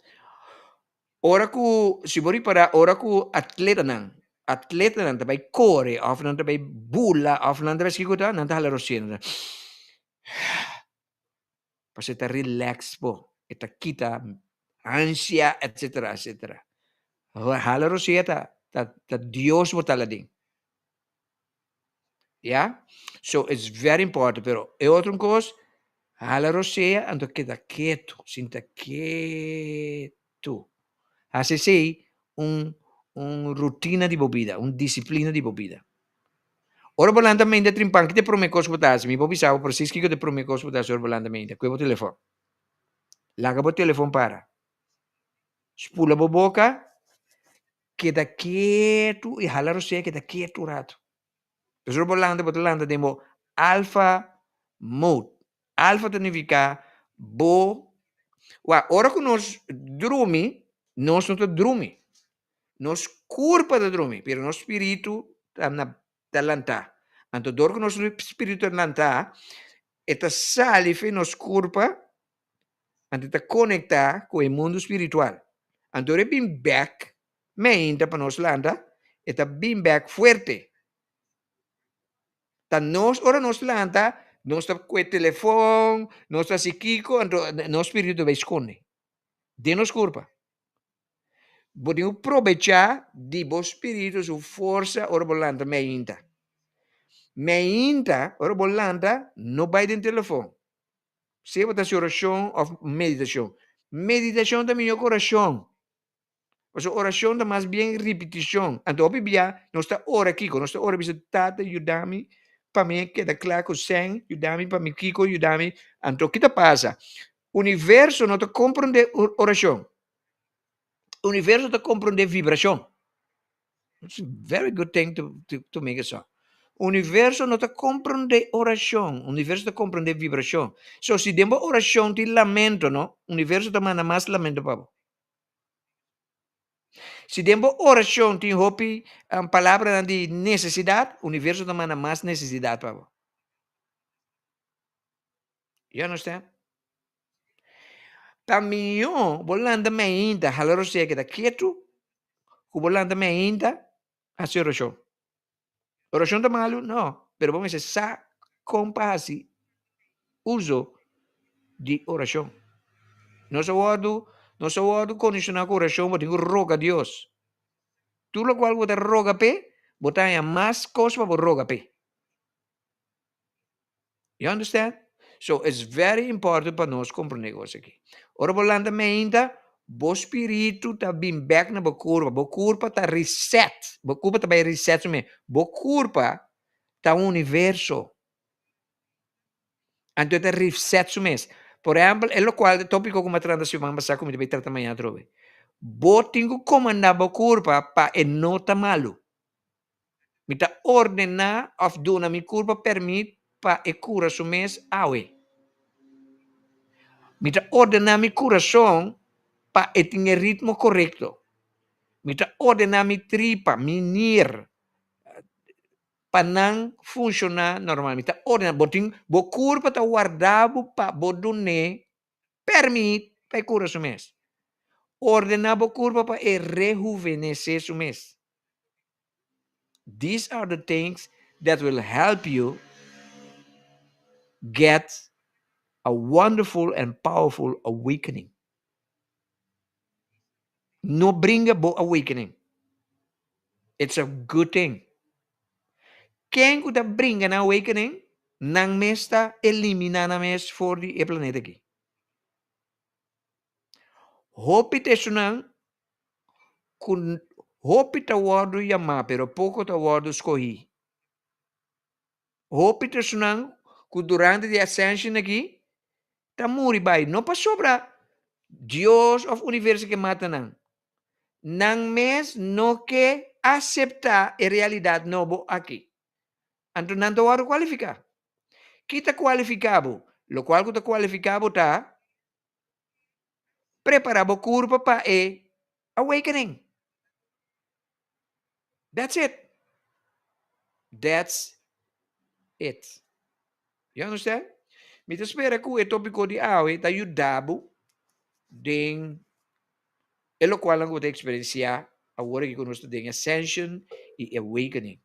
Speaker 10: Ora cu, si bo ripara, ora cu atletanan, atletanan ta bay core of nan ta bay bula of nan ta bay esaki cu ta, nan ta hala rosea, nan ta Pasobra e ta relax bo, e ta kita ansia, etcetera, etcetera. Hala rosea ta, ta, ta Dios bo ta laden. Ya? So it's very important, pero e otro kos, hala rosea anto keda ketu, sinta ketu. Hasi esei un un rutina di bo bida, un disiplina di bo bida. Ora bo lanta mente trimpan, ki ta e prome kos ku bo ta hasi? Mi por bisa bo presis kiko ta e prome kos ku bo ta hasi ora bo lanta mente. Kue bo telefòn. Laga bo telefòn para. Spula bo boka, keda ketu i hala rosea keda ketu un ratu. Pasobra ora bo lanta, bo ta lanta den bo alfa mode. Alfa ta nifiká. Bo Wak, ora ku nos drumi, nos no ta drumi. Nos kurpa ta drumi, pero nos spiritu ta na ta lantá. Anto dor ku nos spiritu ta lantá, e ta sali fen nos kurpa, anto e ta konektá ku e mundu spiritual. Anto ora e bin bèk meinta pa nos lanta, e ta bin bèk fuerte. Ta nos, ora nos lanta, nos ta kue telefòn, nos ta hasi kiko, anto nos spiritu ta bai skonde den nos kurpa. Bo tin ku probechá di bo spiritu su forsa ora bo lanta meinta. Meinta, ora bo lanta, no bai den telefòn. Sea bo ta hasi orashon òf meditashon. Meditashon ta mihó ku orashon. Pasobra orashon ta mas bien ripitishon. Anto hopi bia nos ta ora kiko? Nos ta ora bisa, Tata yuda mi pa mi keda kla ku sèn, yuda mi pa mi kiko, yuda mi. Anto ki ta pasa? Universo no ta komprondé orashon. Universo ta komprondé vibrashon. It's a very good thing to, to, to make it so. Universo no ta comprende oracion, universo ta comprende vibracion. So si den bo oracion tin lamento, no, universo ta manda mas lamento pa bo. Si den bo oracion tin hopi um, palabranan di necesidad, universo ta manda mas necesidad pa bo. You understand? Ta mihó bo lanta meinta hala rosea keda ketu ku bo lanta meinta hasi orashon. Orashon ta malu? No, pero bo mester sa kon pa hasi uso di orashon. Nos a wòrdu nos a wòrdu kondishoná ku orashon bo tin ku roga Dios. Tur lokual ku bo ta roga p'e, bo ta haña mas kos pa bo roga p'e. You understand? So it's very important pa nos comprende cos aki. Ora bo lanta meinta, bo spiritu ta bin bek na bo curpa. Bo curpa ta reset. Bo curpa ta bay reset su mes. Bo curpa ta un universo. Anto e ta reset su mes. Por ehempel, e locual e topico cu mi a trata siman pasa cu mi ta bay trata mañana atrobe. Bo tin cu comanda bo curpa pa e no ta malu. Mi ta ordená òf duna mi kurpa pèrmit pa e kura su mes awe. Mi ta ordená mi kurason pa e tin e ritmo korekto. Mi ta ordená mi tripa, mi nir, pa nan funshoná normal. Mi ta ordená, bo tin, bo kurpa ta warda bo pa bo dun'é pèrmit pa e kura su mes. Ordená bo kurpa pa e rehuvenesé su mes. These are the things that will help you get a wonderful and powerful awakening. No bringa bo awakening. It's a good thing. Ken ku ta bringa nan awakening, nan mes ta eliminá nan mes for di e planeta aki. Hopi ta esunnan ku hopi ta wòrdu yamá pero poko ta wòrdu skohí. Hopi ta esunnan ku durante di ascension aki ta muri bai, no pasobra Dios òf universo ke mata nan, nan mes no ke aseptá e realidat nobo aki. Anto nan ta wòrdu kualifiká. Ki ta kualifiká bo? Lokual ku ta kualifiká bo ta Prepara bo kurpa pa e awakening. That's it. That's it. You understand? Mi ta spera ku e topiko di awe ta yuda bo den e lokualnan ku bo ta eksperensiá awor aki ku nos ta den ascension i awakening.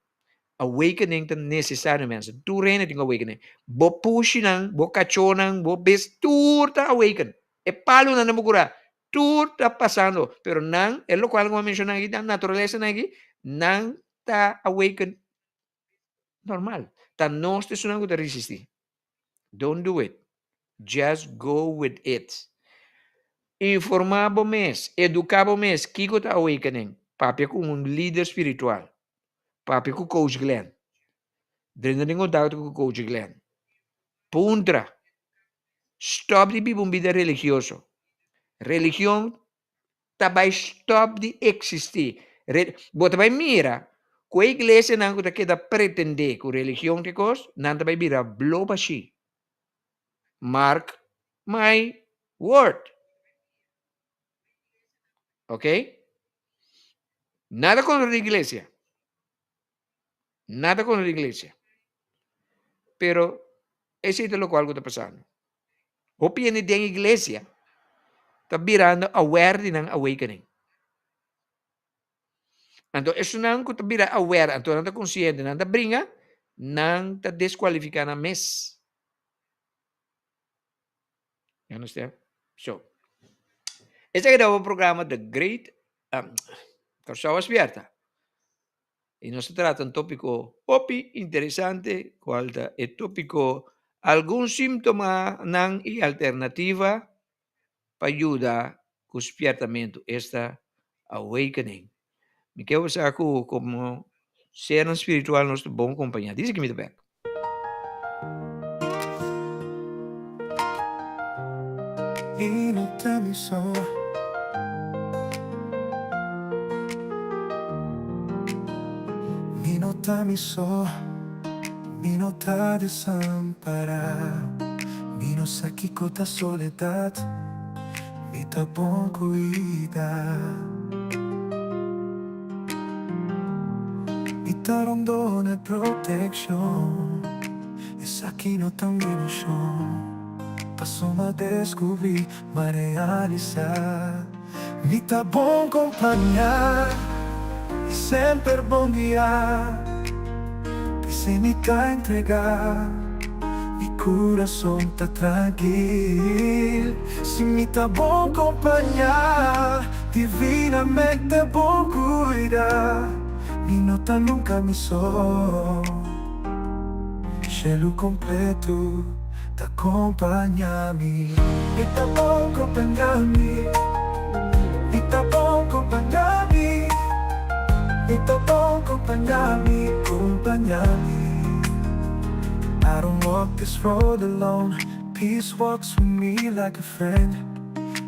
Speaker 10: Awakening ta necesario mensen. Tur hende tin ku awakening. Bo pushinan, bo kachónan, bo bes, tur ta awaken. E palunan den bo kurá, tur ta pasando. Pero nan, e lokual ku mi a menshoná aki, nan naturalesanan aki, nan ta awaken normal. Ta nos ta esunnan ku ta resistí. Don't do it. Just go with it. Informá bo mes, eduká bo mes kiko ta awakening. Papia ku un lider spiritual. Papia ku Coach Glenn. Drenta den kontakto ku Coach Glenn. Puntra. Stòp di biba un bida religioso. Religion ta bai stòp di eksistí. Bo ta bai mira ku e iglesianan ku ta keda pretendé ku religion ta e kos, nan ta bai bira blo bashí. Mark. my word. Ok? Nada kontra di iglesia. Nada kontra di iglesia. Pero esei ta lokual ku ta pasando. Hopi hende den iglesia ta birando aware di nan awakening. Anto esunnan ku ta bira aware, anto nan ta konsiente, nan ta bringa, nan ta deskualifiká nan mes. You understand? So, esaki ta bo programa The Great um, Kòrsou a Spièrta. I nos ta trata un tópiko hopi interesante, kual ta e tópiko Algun símtomanan i alternativa pa yuda ku spièrtamentu, esta awakening. Mi ke bo sa ku komo sernan spiritual nos ta bon kompañá. Dise ki mi ta bèk.
Speaker 2: I no ta mi so. Mi no ta mi so. Mi no ta desampará. Mi no sa kiko ta soledat. Mi ta bon kuidá. Mi ta rondona e protekshon. Esaki no ta un ilushon. Pasobra m'a deskubrí, m'a realisá. Mi ta bon kompañá i semper bon guiá. P'esei mi ta entregá, mi kurason ta trankil. Si mi ta bon kompañá, divinamente bon kuidá. Mi no ta nunka mi so. Shelu kompletu ta kompañá mi. Mi ta bon kompañá mi. Mi ta bon kompañá mi. Mi ta bon kompañá mi, kompañá mi. I don't walk this road alone. Peace walks with me like a friend.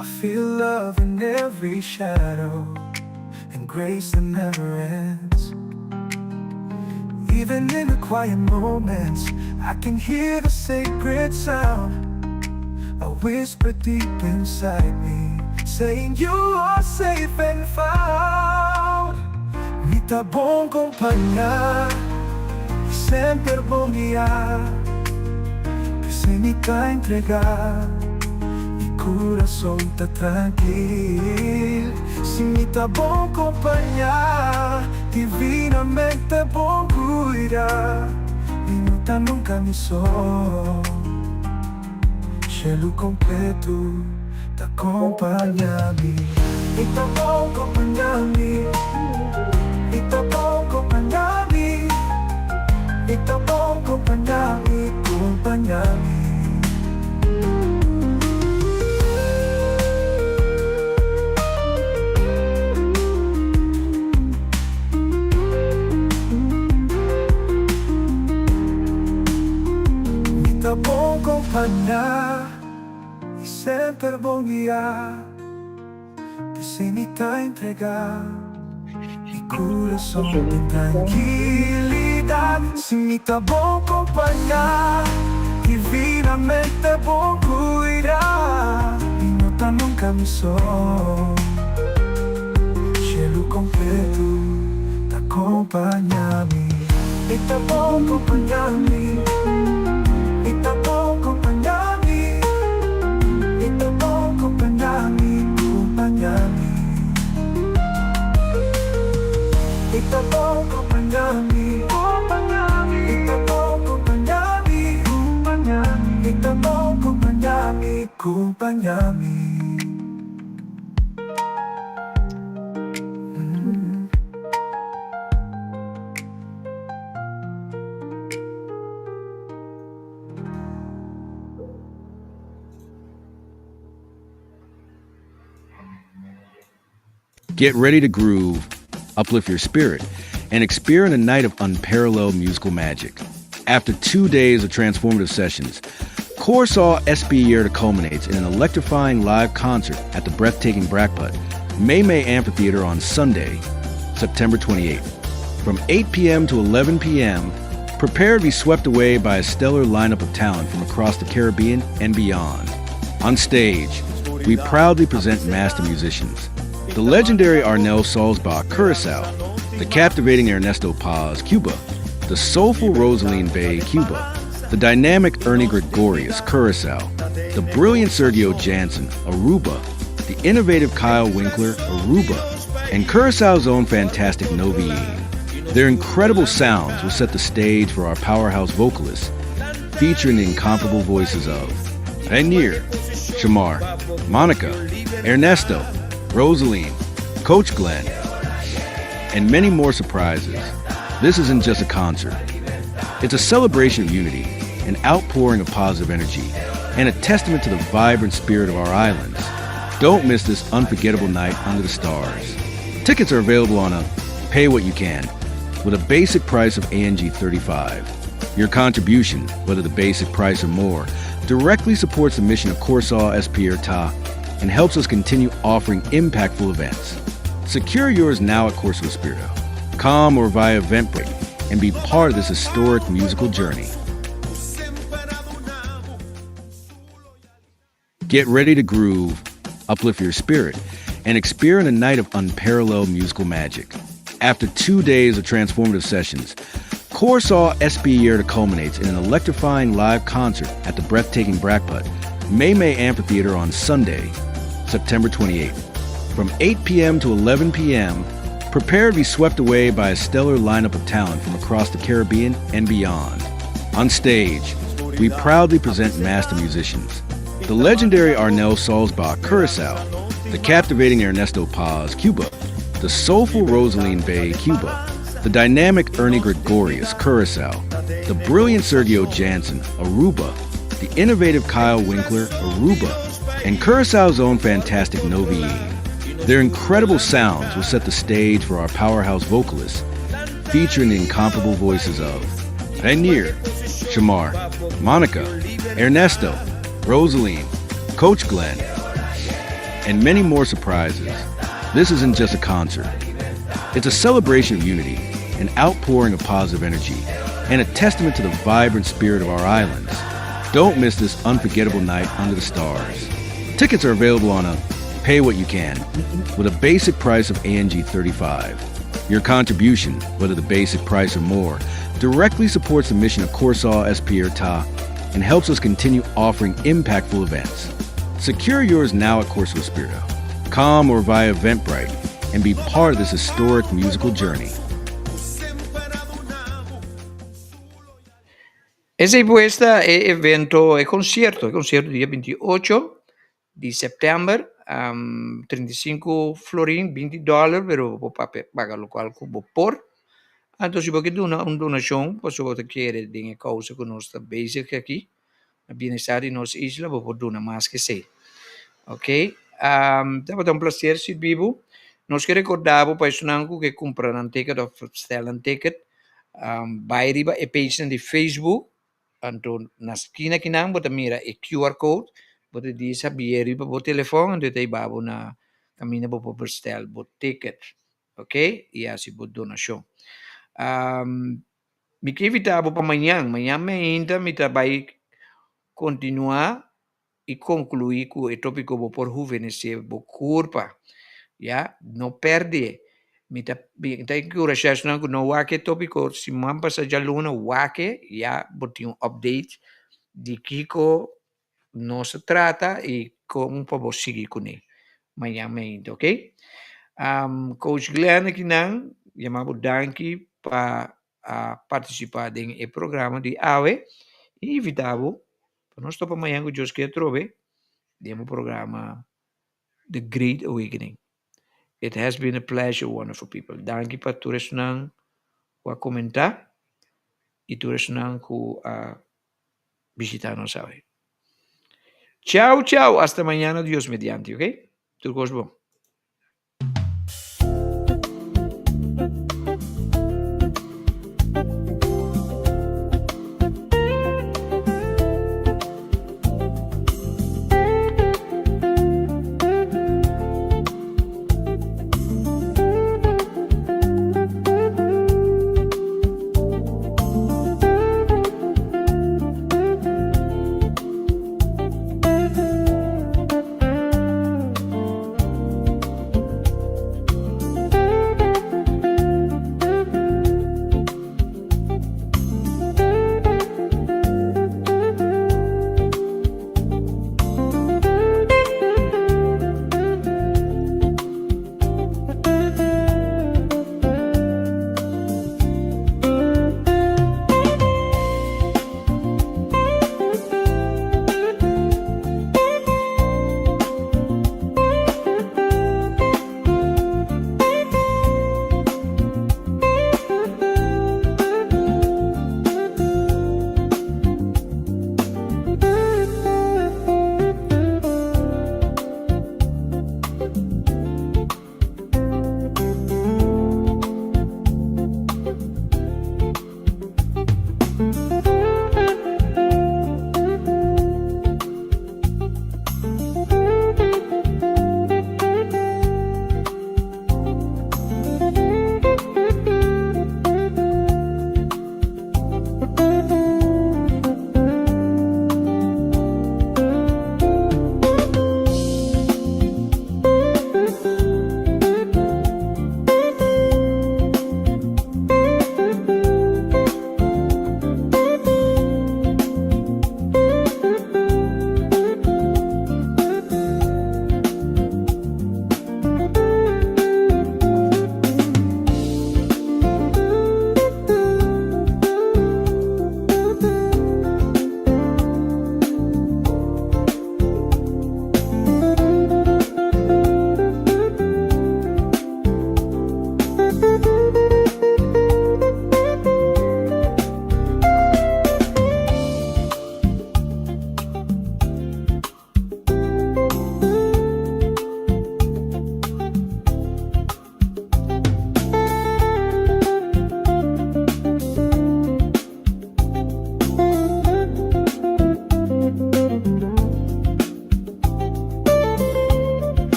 Speaker 2: I feel love in every shadow and grace that never ends. Even in the quiet moments, I can hear the sacred sound. A whisper deep inside me, saying you are safe and found. Mi ta bon kompañá, i semper bon guiá. P'esei mi ta entregá, mi kurason ta trankil. Si mi ta bon kompañá, divinamente bon kuidá. Mi no ta nunka mi so. Shelu kompletu ta kompañá mi. Mi ta bon kompañá mi. Mi ta bon kompañá mi. Mi ta bon kompañá mi, kompañá mi. Mi ta bon kompañá i semper bon guiá. P'esei mi ta entregá mi kurason den trankilidat. Si mi ta bon kompañá, divinamente bon kuidá. Mi no ta nunka mi so. Shelu kompletu ta kompañá mi. Mi ta bon kompañá mi. Mi ta bon kompañá mi. Mi ta bon kompañá mi, kompañá mi. Mi ta bon kompañá mi, kompañá mi. Mi ta bon kompañá mi, kompañá mi. Mi ta bon kompañá mi, kompañá mi.
Speaker 11: Get ready to groove, uplift your spirit, and experience a night of unparalleled musical magic. After two days of transformative sessions, Corsaw SB Year culminates in an electrifying live concert at the breathtaking Braakput, May May Amphitheater on Sunday, September 28th. From 8 p.m. to 11 p.m., prepare to be swept away by a stellar lineup of talent from across the Caribbean and beyond. On stage, we proudly present master musicians. The legendary Arnel Sulzbach, Curacao, the captivating Ernesto Paz, Cuba, the soulful Rosaline Bay, Cuba, the dynamic Ernie Gregorius, Curacao, the brilliant Sergio Jansen, Aruba, the innovative Kyle Winkler, Aruba, and Curacao's own fantastic Noviene. Their incredible sounds will set the stage for our powerhouse vocalists, featuring the incomparable voices of Rainier, Shamar, Monica, Ernesto, Rosaline, Coach Glenn, and many more surprises. This isn't just a concert. It's a celebration of unity, an outpouring of positive energy, and a testament to the vibrant spirit of our islands. Don't miss this unforgettable night under the stars. Tickets are available on a pay what you can with a basic price of ANG 35. Your contribution, whether the basic price or more, directly supports the mission of Kòrsou Spièrta and helps us continue offering impactful events. Secure yours now at KorsoSpierta.com or via Eventbrite and be part of this historic musical journey. Get ready to groove, uplift your spirit, and experience a night of unparalleled musical magic. After 2 days of transformative sessions, Kòrsou Spièrta culminates in an electrifying live concert at the breathtaking Braakput May May Amphitheater on Sunday, September 28th. From 8 p.m. to 11 p.m., prepare to be swept away by a stellar lineup of talent from across the Caribbean and beyond. On stage, we proudly present master musicians. The legendary Arnel Sulzbach, Curacao, the captivating Ernesto Paz, Cuba, the soulful Rosaline Bay, Cuba, the dynamic Ernie Gregorius, Curacao, the brilliant Sergio Jansen, Aruba, the innovative Kyle Winkler, Aruba, and Curacao's own fantastic Noviene. Their incredible sounds will set the stage for our powerhouse vocalists, featuring the incomparable voices of Rainier, Shamar, Monica, Ernesto, Rosaline, Coach Glenn, and many more surprises. This isn't just a concert. It's a celebration of unity, an outpouring of positive energy, and a testament to the vibrant spirit of our islands. Don't miss this unforgettable night under the stars. Tickets are available on a pay what you can with a basic price of ANG 35. Your contribution, whether the basic price or more, directly supports the mission of Kòrsou Spièrta and helps us continue offering impactful events. Secure yours now at KorsoSpierta.com or via Eventbrite and be part of this historic musical journey.
Speaker 10: Esei pues ta e evento, e concierto, e concierto dia 28 di september, 35 florin, 20 dollar, pero bo por paga locual cu bo por. Anto si bo ke duna un donacion, pasobra bo ta kere den e causa cu nos ta bezig aki, na bienestar di nos isla, bo por duna mas cu esei. Ok, tabata un placer sirbi bo. Nos ke recorda bo pa esunnan cu ke cumpra nan ticket of stel nan ticket, bai riba e page nan di Facebook, anto na skina kinan bo ta mira e QR code, bo ta di sabie riba bo telefon, anto e ta hiba bo na caminda bo por bestel bo ticket. Ok, y haci bo donacion. Mi ke invita bo pa mañan, mañan meinta mi ta bai continua y conclui cu e topico bo por huvenece bo curpa. Ya, no perde. Mi ta mi ta encurasha esnan cu no wak e topico siman pasa djaluna wak e, ya bo tin un update di kico nos a trata y con pa bo sigui cune mañan mainta, ok. Coach Glenn akinan yama bo danki pa a participa den e programa di awe y invita bo pa nos topa mañan cu Dios kier atrobe den bo programa The Great Awakening. It has been a pleasure wonderful people. Danki pa tur esnan cu a comenta y tur esnan cu a bishita nos awe. Chao chao hasta mañana Dios mediante ok. Tur cos bon.